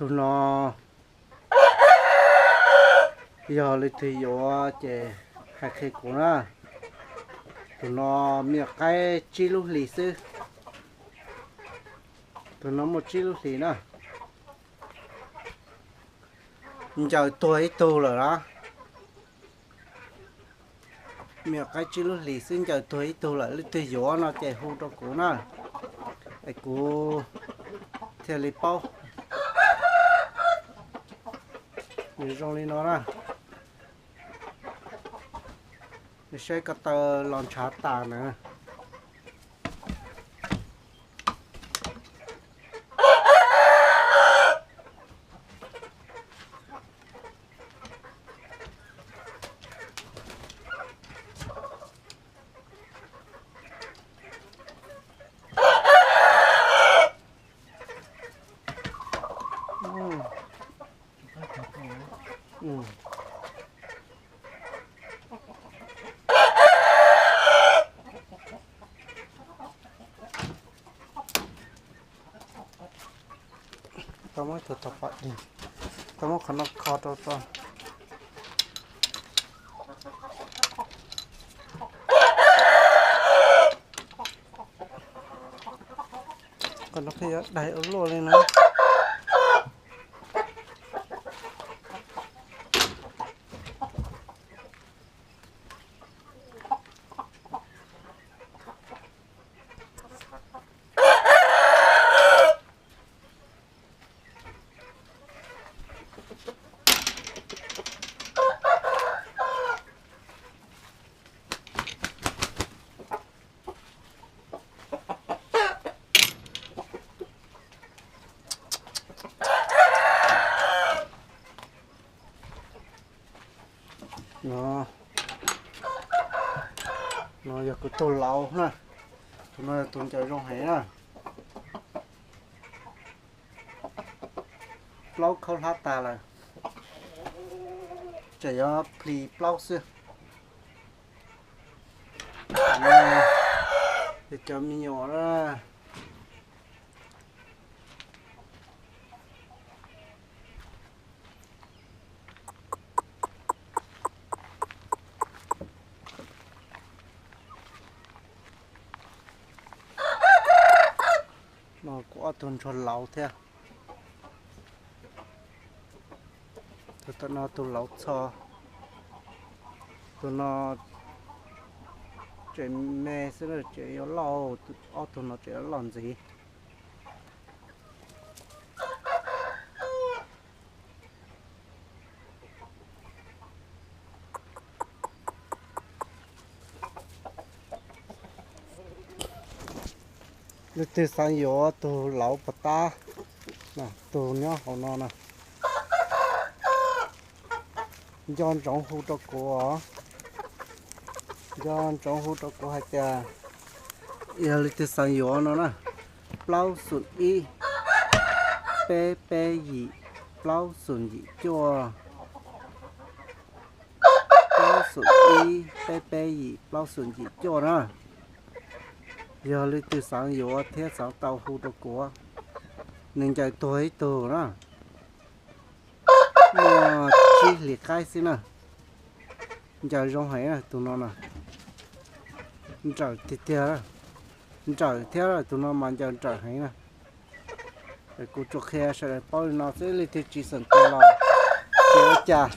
Tus no yog leej twg yuav ces hais qhia kuv na. Tus no me nyuam qaib tsib lub hlis xwb. Tus no muaj tsib lub hlis na. Ncaws tuag ib tug lawm na. Me nyuam qaib tsib lub hlis xwb ncaws tuag ib tug lawm, leej twg yuav no ces hu rau kuv na, es kuv thiaj li paub. Nws zoo li no na. Nws saib ko taw los ntshav tas na. Tau muab tus tau pom, tau muab qhov no kho rau tau. Qhov no pheej yuav daig ua luaj li na. No, no yog kuv tug laus na. Tus no yog tus ncaws zoo heev na. Plaub khaub hlab tas lawm, tseem yuav plis plaub xwb. Cov me nyuam na. No kuv ob tug ntsuag laus thiab. Tus tom no tus laus txho, tus no tseem me xwb, tseem yuav loj, ob tug no tseem yuav loj ntxiv. Leej twg xav yuav tus laus pov tab, tus nyob hauv no na, nco ntsoov hu rau kuv, nco ntsoov hu rau kuv hais tias yog leej twg xav yuav no na, plaub xoom ib, peb peb yim, plaub xoom yim cuaj, plaub xoom ib, peb peb yim, plaub xoom yim cuaj na. Yog leej twg xav yuav thiab xav tau hu rau kuv. Nws ncaws tuag ib tug na, muaj tsib hlis qaib xwb na. Ncaws zoo heev na tus no na. Nrawm tiag tiag, nrawm thiab, tus no mas ncaws nrawm heev na. Kuv tsuas qhia sawv daws paub li no xwb, leej twg tsis xav tau los tsis ua cas.